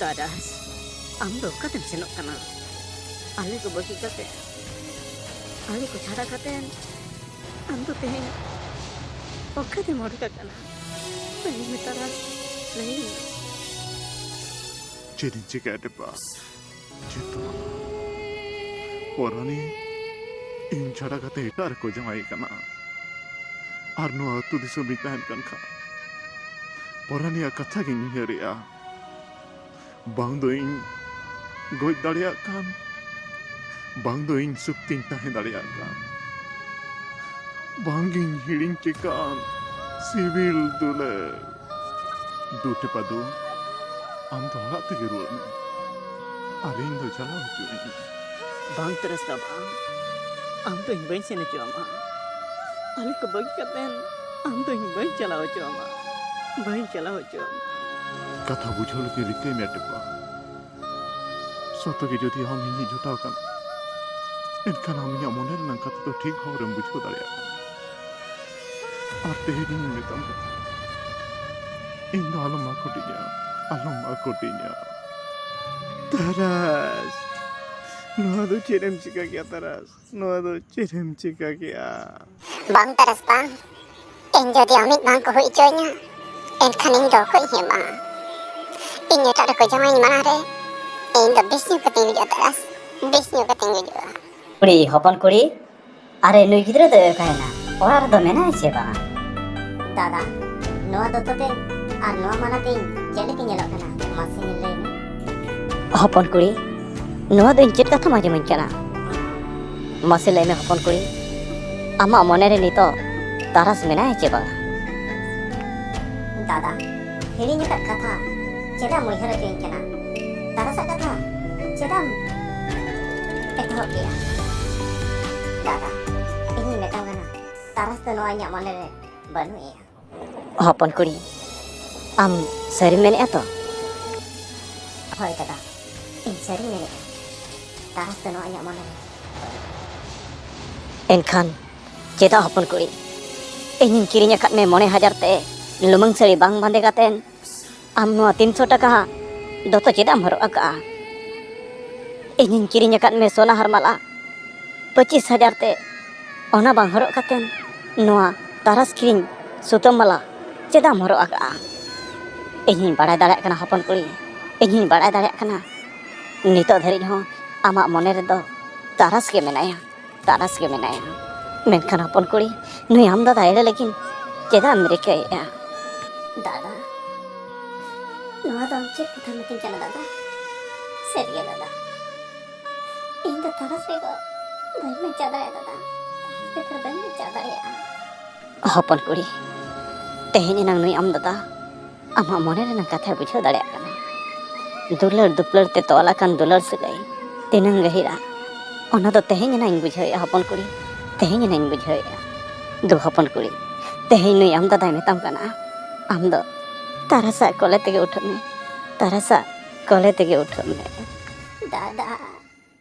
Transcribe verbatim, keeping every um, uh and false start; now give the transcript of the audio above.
ᱛᱟᱨᱟᱥ, ᱟᱢ ᱫᱚ ᱚᱠᱟᱛᱮᱢ ᱥᱮᱱᱚᱜ ᱠᱟᱱᱟ? ᱟᱞᱮ ᱠᱚ ᱵᱟᱹᱜᱤ ᱠᱟᱛᱮ, ᱟᱞᱮ ᱠᱚ ᱪᱷᱟᱰᱟ ᱠᱟᱛᱮ, ᱟᱢ ᱫᱚ ᱛᱮᱦᱮᱧ ᱚᱠᱟᱛᱮᱢ ᱚᱰᱚᱠ ᱟᱠᱟᱱᱟ? ᱞᱟᱹᱭ ᱢᱮ ᱛᱟᱨᱟᱥ, ᱞᱟᱹᱭ ᱢᱮ᱾ ᱪᱮᱫ ᱤᱧ ᱪᱤᱠᱟᱹᱭᱟ ᱴᱮᱯᱟ? ᱪᱮᱫ ᱦᱚᱸ ᱵᱟᱝ᱾ ᱯᱚᱨᱟᱱᱤ ᱤᱧ ᱪᱷᱟᱰᱟ ᱠᱟᱛᱮ ᱮᱴᱟᱜ ᱨᱮᱠᱚ ᱡᱟᱶᱟᱭ ᱠᱟᱱᱟ᱾ ᱟᱨ ᱱᱚᱣᱟ ᱟᱹᱛᱩ ᱫᱤᱥᱚᱢ ᱤᱧ ᱛᱟᱦᱮᱱ ᱠᱟᱱ ᱠᱷᱟᱱ ᱯᱚᱨᱟᱱᱤᱭᱟᱜ ᱠᱟᱛᱷᱟ ᱜᱤᱧ ᱩᱭᱦᱟᱹᱨᱮᱜᱼᱟ᱾ ᱵᱟᱝ ᱫᱚ ᱤᱧ ᱜᱚᱡ ᱫᱟᱲᱮᱭᱟᱜ ᱠᱟᱱ, ᱵᱟᱝ ᱫᱚ ᱤᱧ ᱥᱩᱠᱛᱤᱧ ᱛᱟᱦᱮᱸ ᱫᱟᱲᱮᱭᱟᱜ ᱠᱟᱱ, ᱵᱟᱝ ᱜᱤᱧ ᱦᱤᱲᱤᱧ ᱠᱮ ᱠᱟᱱ ᱥᱤᱵᱤᱞ ᱫᱩᱞᱟᱹᱲ᱾ ᱫᱩ ᱴᱮᱯᱟ ᱫᱩ, ᱟᱢ ᱫᱚ ᱚᱲᱟᱜ ᱛᱮᱜᱮ ᱨᱩᱣᱟᱹᱲ ᱢᱮ, ᱟᱨ ᱤᱧ ᱫᱚ ᱪᱟᱞᱟᱣ ᱦᱚᱪᱚᱣᱟᱹᱧ ᱢᱮ᱾ ᱵᱟᱝ ᱛᱟᱨᱟᱥ ᱵᱟᱵᱟ, ᱟᱢ ᱫᱚ ᱤᱧ ᱵᱟᱹᱧ ᱥᱮᱱ ᱦᱚᱪᱚᱣᱟᱢᱟ᱾ ᱟᱞᱮ ᱠᱚ ᱵᱟᱹᱜᱤ ᱠᱟᱛᱮᱱ ᱟᱢ ᱫᱚ ᱤᱧ ᱵᱟᱹᱧ ᱪᱟᱞᱟᱣ ᱦᱚᱪᱚᱣᱟᱢᱟ, ᱵᱟᱹᱧ ᱪᱟᱞᱟᱣ ᱦᱚᱪᱚᱣᱟᱢᱟ᱾ ᱠᱟᱛᱷᱟ ᱵᱩᱡᱷᱟᱹᱣ ᱞᱟᱹᱜᱤᱫ ᱨᱤᱠᱟᱹᱭ ᱢᱮ ᱴᱮᱯᱟ᱾ ᱥᱚᱛᱚ ᱜᱮ ᱡᱩᱫᱤ ᱟᱢ ᱤᱧᱤᱡ ᱡᱚᱴᱟᱣ ᱠᱟᱱᱟ, ᱮᱱᱠᱷᱟᱱ ᱟᱢ ᱤᱧᱟᱹᱜ ᱢᱚᱱᱮ ᱨᱮᱱᱟᱜ ᱠᱟᱛᱷᱟ ᱫᱚ ᱴᱷᱤᱠ ᱵᱷᱟᱵᱽ ᱨᱮᱢ ᱵᱩᱡᱷᱟᱹᱣ ᱫᱟᱲᱮᱭᱟᱜ ᱠᱟᱱᱟ᱾ ᱟᱨ ᱛᱮᱦᱮᱧ ᱤᱧ ᱢᱮᱛᱟᱢ ᱠᱟᱱᱟ, ᱤᱧ ᱫᱚ ᱟᱞᱚᱢ ᱟᱠᱚᱴᱤᱧᱟ, ᱟᱞᱚᱢ ᱟᱠᱚᱴᱤᱧᱟ᱾ ᱛᱟᱨᱟᱥ, ᱱᱚᱣᱟ ᱫᱚ ᱪᱮᱫ ᱮᱢ ᱪᱤᱠᱟᱹ ᱠᱮᱜᱼᱟ ᱛᱟᱨᱟᱥ? ᱱᱚᱣᱟ ᱫᱚ ᱪᱮᱫ ᱮᱢ ᱪᱤᱠᱟᱹ ᱠᱮᱜᱼᱟ? ᱵᱟᱝ ᱛᱟᱨᱟᱥ ᱵᱟᱝ, ᱤᱧ ᱡᱩᱫᱤ ᱟᱢᱤᱡ ᱵᱟᱝ ᱠᱚ ᱦᱩᱭ ᱦᱚᱪᱚᱧᱟ, ᱮᱱᱠᱷᱟᱱ ᱤᱧ ᱫᱚ ᱚᱠᱚᱭ ᱤᱧ ᱮᱢᱟ? ᱤᱧ ᱮᱴᱟᱜ ᱨᱮᱠᱚ ᱡᱟᱶᱟᱭᱤᱧ ᱢᱟᱲᱟᱝ ᱨᱮ ᱤᱧ ᱫᱚ ᱵᱤᱥ ᱧᱩ ᱠᱟᱛᱮᱧ ᱜᱩᱡᱩᱜᱼᱟ ᱛᱟᱨᱟᱥ, ᱵᱤᱥ ᱧᱩ ᱠᱟᱛᱮᱧ ᱜᱩᱡᱩᱜᱼᱟ᱾ ᱠᱩᱲᱤ, ᱦᱚᱯᱚᱱ ᱠᱩᱲᱤ, ᱟᱨᱮ ᱱᱩᱭ ᱜᱤᱫᱽᱨᱟᱹ ᱫᱚᱭ ᱚᱠᱟᱭᱮᱱᱟ? ᱚᱲᱟᱜ ᱨᱮᱫᱚ ᱢᱮᱱᱟᱭᱟ ᱪᱮ ᱵᱟᱝ? ᱫᱟᱫᱟ, ᱱᱚᱣᱟ ᱫᱚᱛᱚ ᱛᱮ ᱟᱨ ᱱᱚᱣᱟ ᱢᱟᱞᱟ ᱛᱮ ᱤᱧ ᱪᱮᱫ ᱞᱮᱠᱟᱧ ᱧᱮᱞᱚᱜ ᱠᱟᱱᱟ? ᱢᱟᱥᱮ ᱞᱟᱹᱭ ᱢᱮ᱾ ᱦᱚᱯᱚᱱ ᱠᱩᱲᱤ, ᱱᱚᱣᱟ ᱫᱚ ᱤᱧ ᱪᱮᱫ ᱠᱟᱛᱷᱟᱢ ᱟᱸᱡᱚᱢᱟᱹᱧ ᱠᱟᱱᱟ? ᱢᱟᱥᱮ ᱞᱟᱹᱭ ᱢᱮ ᱦᱚᱯᱚᱱ ᱠᱩᱲᱤ, ᱟᱢᱟᱜ ᱢᱚᱱᱮ ᱨᱮ ᱱᱤᱛᱚᱜ ᱛᱟᱨᱟᱥ ᱢᱮᱱᱟᱭᱟ ᱪᱮ ᱵᱟᱝ? ᱫᱟᱫᱟ, ᱦᱤᱲᱤᱧ ᱟᱠᱟᱫ ᱠᱟᱛᱷᱟ ᱪᱮᱫᱟᱜ ᱮᱢ ᱩᱭᱦᱟᱹᱨ ᱦᱚᱪᱚᱧ ᱠᱟᱱᱟ? ᱛᱟᱨᱟᱥᱟᱜ ᱠᱟᱛᱷᱟ ᱪᱮᱫᱟᱜ ᱮᱢ ᱮᱛᱚᱦᱚᱵ ᱠᱮᱜᱼᱟ? ᱫᱟᱫᱟ, ᱤᱧᱤᱧ ᱢᱮᱛᱟᱢ ᱠᱟᱱᱟ, ᱛᱟᱨᱟᱥ ᱫᱚ ᱱᱚᱣᱟ ᱤᱧᱟᱹᱜ ᱢᱚᱱᱮ ᱨᱮ ᱵᱟᱹᱱᱩᱜ ᱮᱭᱟ᱾ ᱦᱚᱯᱚᱱ ᱠᱩᱲᱤ, ᱟᱢ ᱥᱟᱹᱨᱤᱢ ᱢᱮᱱᱮᱫᱼᱟ ᱛᱚ? ᱦᱳᱭ ᱫᱟᱫᱟ, ᱤᱧ ᱥᱟᱹᱨᱤᱧ ᱢᱮᱱᱮᱫᱼᱟ᱾ ᱛᱟᱨᱟᱥ ᱫᱚ ᱱᱚᱣᱟ ᱤᱧᱟᱹᱜ ᱢᱚᱱᱮ ᱨᱮ᱾ ᱮᱱᱠᱷᱟᱱ ᱪᱮᱫᱟᱜ ᱦᱚᱯᱚᱱ ᱠᱩᱲᱤ, ᱤᱧᱤᱧ ᱠᱤᱨᱤᱧ ᱟᱠᱟᱫ ᱢᱮ ᱢᱚᱬᱮ ᱦᱟᱡᱟᱨ ᱛᱮ ᱞᱩᱢᱟᱹᱝ ᱥᱟᱹᱲᱤ ᱵᱟᱝ ᱵᱟᱸᱫᱮ ᱠᱟᱛᱮᱱ ᱟᱢ ᱱᱚᱣᱟ ᱛᱤᱱᱥᱚ ᱴᱟᱠᱟ ᱦᱟᱸᱜ ᱫᱚᱛᱚ ᱪᱮᱫᱟᱜ ᱮᱢ ᱦᱚᱨᱚᱜ ᱟᱠᱟᱜᱼᱟ? ᱤᱧᱤᱧ ᱠᱤᱨᱤᱧ ᱟᱠᱟᱫ ᱢᱮ ᱥᱚᱱᱟ ᱦᱟᱨ ᱢᱟᱞᱟ ᱯᱚᱸᱪᱤᱥ ᱦᱟᱡᱟᱨ ᱛᱮ, ᱚᱱᱟ ᱵᱟᱝ ᱦᱚᱨᱚᱜ ᱠᱟᱛᱮᱢ ᱱᱚᱣᱟ ᱛᱟᱨᱟᱥ ᱠᱤᱨᱤᱧ ᱥᱩᱛᱟᱹᱢ ᱢᱟᱞᱟ ᱪᱮᱫᱟᱜ ᱮᱢ ᱦᱚᱨᱚᱜ ᱟᱠᱟᱜᱼᱟ? ᱤᱧᱤᱧ ᱵᱟᱲᱟᱭ ᱫᱟᱲᱮᱭᱟᱜ ᱠᱟᱱᱟ ᱦᱚᱯᱚᱱ ᱠᱩᱲᱤ, ᱤᱧᱤᱧ ᱵᱟᱲᱟᱭ ᱫᱟᱲᱮᱭᱟᱜ ᱠᱟᱱᱟ, ᱱᱤᱛᱚᱜ ᱫᱷᱟᱹᱨᱤᱡ ᱦᱚᱸ ᱟᱢᱟᱜ ᱢᱚᱱᱮ ᱨᱮᱫᱚ ᱛᱟᱨᱟᱥ ᱜᱮ ᱢᱮᱱᱟᱭᱟ, ᱛᱟᱨᱟᱥ ᱜᱮ ᱢᱮᱱᱟᱭᱟ᱾ ᱢᱮᱱᱠᱷᱟᱱ ᱦᱚᱯᱚᱱ ᱠᱩᱲᱤ, ᱱᱩᱭ ᱟᱢ ᱫᱟᱫᱟ ᱮᱲᱮ ᱞᱟᱹᱜᱤᱫ ᱪᱮᱫᱟᱜ ᱮᱢ ᱨᱤᱠᱟᱹᱭᱮᱫᱼᱟ? ᱫᱟᱫᱟ, ᱱᱚᱣᱟ ᱫᱚ ᱟᱢ ᱪᱮᱫ ᱠᱟᱛᱷᱟᱢ ᱢᱮᱛᱟᱹᱧ ᱠᱟᱱᱟ ᱫᱟᱫᱟ? ᱥᱟᱹᱨᱤᱜᱮ ᱫᱟᱫᱟ, ᱤᱧ ᱫᱚ ᱛᱟᱨᱟᱥ ᱵᱮᱜᱚᱨ ᱵᱟᱹᱧ ᱵᱟᱧᱪᱟᱣ ᱫᱟᱲᱮᱭᱟᱜᱼᱟ ᱫᱟᱫᱟ, ᱛᱟᱨᱟᱥ ᱵᱮᱜᱚᱨ ᱵᱟᱹᱧ ᱵᱟᱧᱪᱟᱣ ᱫᱟᱲᱮᱭᱟᱜᱼᱟ᱾ ᱦᱚᱯᱚᱱ ᱠᱩᱲᱤ, ᱛᱮᱦᱮᱧ ᱮᱱᱟᱝ ᱱᱩᱭ ᱟᱢ ᱫᱟᱫᱟ ᱟᱢᱟᱜ ᱢᱚᱱᱮ ᱨᱮᱱᱟᱜ ᱠᱟᱛᱷᱟᱭ ᱵᱩᱡᱷᱟᱹᱣ ᱫᱟᱲᱮᱭᱟᱜ ᱠᱟᱱᱟ᱾ ᱫᱩᱞᱟᱹᱲ ᱫᱩᱯᱞᱟᱹᱲ ᱛᱮ ᱛᱚᱞ ᱟᱠᱟᱱ ᱫᱩᱞᱟᱹᱲ ᱥᱟᱹᱜᱟᱹᱭ ᱛᱤᱱᱟᱹᱝ ᱜᱟᱹᱦᱤᱨᱟ, ᱚᱱᱟ ᱫᱚ ᱛᱮᱦᱮᱧ ᱮᱱᱟᱝ ᱤᱧ ᱵᱩᱡᱷᱟᱹᱣᱮᱫᱼᱟ ᱦᱚᱯᱚᱱ ᱠᱩᱲᱤ, ᱛᱮᱦᱮᱧ ᱮᱱᱟᱝ ᱤᱧ ᱵᱩᱡᱷᱟᱹᱣᱮᱫᱼᱟ᱾ ᱫᱩ ᱦᱚᱯᱚᱱ ᱠᱩᱲᱤ, ᱛᱮᱦᱮᱧ ᱱᱩᱭ ᱟᱢ ᱫᱟᱫᱟᱭ ᱢᱮᱛᱟᱢ ᱠᱟᱱᱟ, ᱟᱢ ᱫᱚ ᱛᱟᱨᱟᱥᱟᱜ ᱠᱚᱞᱮ ᱛᱮᱜᱮ ᱩᱴᱷᱟᱹᱜ ᱢᱮ, ᱛᱟᱨᱟᱥᱟᱜ ᱠᱚᱞᱮ ᱛᱮᱜᱮ ᱩᱴᱷᱟᱹᱜ ᱢᱮ᱾ ᱫᱟᱫᱟ,